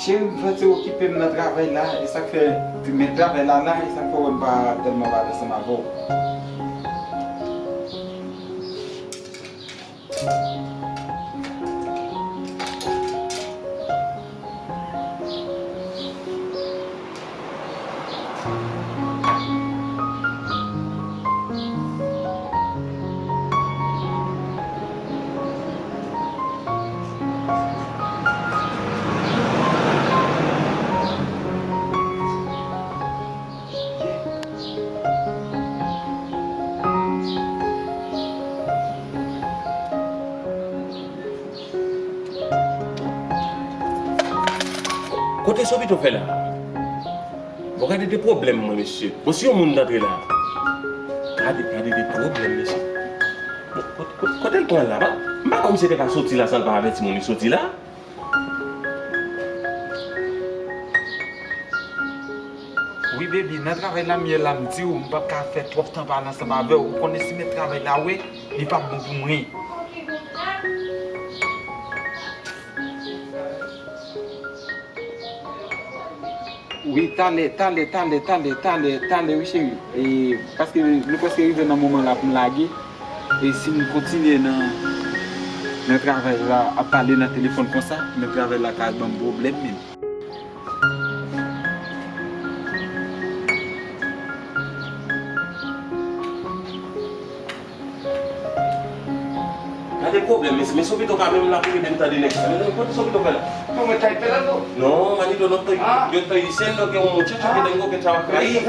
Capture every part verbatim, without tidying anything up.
Cheri, m fè ti okipe m nan travay la, e sa k fè, men travay la la, e sa k fè w wè m pa tèlman pale ansanm avè w. Kote Sopito fè la? Bon, gade de pwoblèm mwen, mesye. Bon, si yon moun t antre la. Gade, gade de pwoblèm, mesye. Bon, kot-, kot-, kote l pran la? M pa kwè misye te ka soti la san l pa avèti moun li soti la. Wi, baby, nan travay la m ye la, m di w, m p ap ka fè twòp tan pale ansanm avè w. Ou konnen si mèt travay la wè, li p ap bon pou mwen. Wi, talè, talè, talè, talè, talè, talè, wi, cheri. E, paske nou prèske rive nan moman la pou m lage. E si m kontinye nan, nan travay la, ap pale nan telefòn konsa, men travay la ka ban m pwoblèm menm. Gade pwoblèm, mesye. Men Sopito pa menm la pou ede m tande nèg sa. Men kote Sopito fè la? Non, men kay fè la, non. Non, Manito, no estoy, yo estoy diciendo que un muchacho que tengo que trabajar ahí.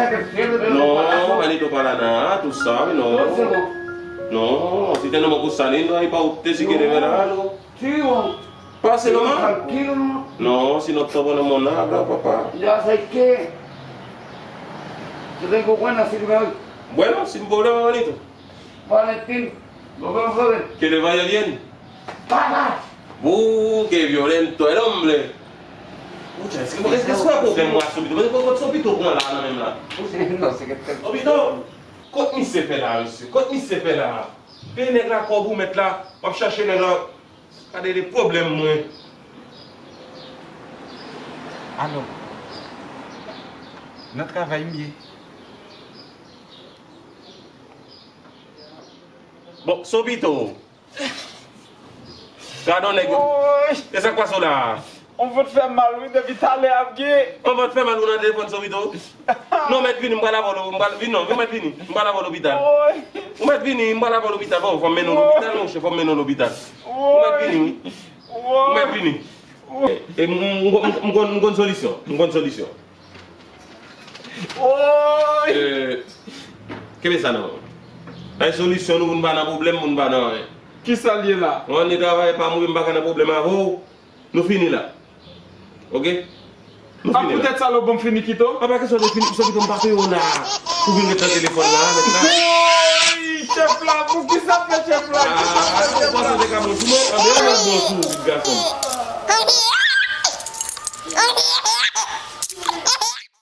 No, Manito, para nada, tú sabes, no. No, si tenemos que salir, no hay pa usted si quiere ver algo. Pase, no, man. No, si no te ponemos nada, papá. Bueno, sin problema, Manito. Valentín, nos vemos, joven. Que le vaya bien. Papá. Uh, qué violento el hombre. Mucha, es que, es que es un problema, Sopito. Pero con Sopito, ¿cómo la gana, la? No, sé que te... Sopito, kot misye fè la, mesye? Kot misye fè la? Peye nèg la kòb ou mèt la, w ap chache nèg la. Gade de pwoblèm mwen. Alò, nan travay m ye. Bon, Sopito. Gadon nèg yo. Woy! E sa k pase w la a? On vant fè mal wi depi talè ap gen. On vant fè mal ou nan telefòn Sopito? Non, mèt vini, m pral avè w, m pral vini, non, ou mèt vini, m pral avè w lopital. Woy! Ou mèt vini, m pral avè w lopital, bon, fò m mennen w lopital, monchè, fò m mennen w lopital. Ou mèt vini, wi. Ou mèt vini. E, e, m, m, m, m konn, m konn solisyon. M konn solisyon. Woy! E, kenbe sa nan men w. Bay solisyon nou pou n pa nan pwoblèm, pou n pa nan anyen. Kisa l ye la? Mwen, ann travay pa m, wi, m pa ka nan pwoblèm avè w. Nou fini la. Oke? Nou fini la. A, poutèt sa, lè w ban m fini kite w? A, pa kesyon de fini, Sopito, m pa peye w la. Pou vin ret nan telefòn la, nèg la. Woy! Chèf la, poukisa fè chèf la? A, ou panse te ka bon sou mwen? Anben, ou mèt bon sou ou, pitit gason m.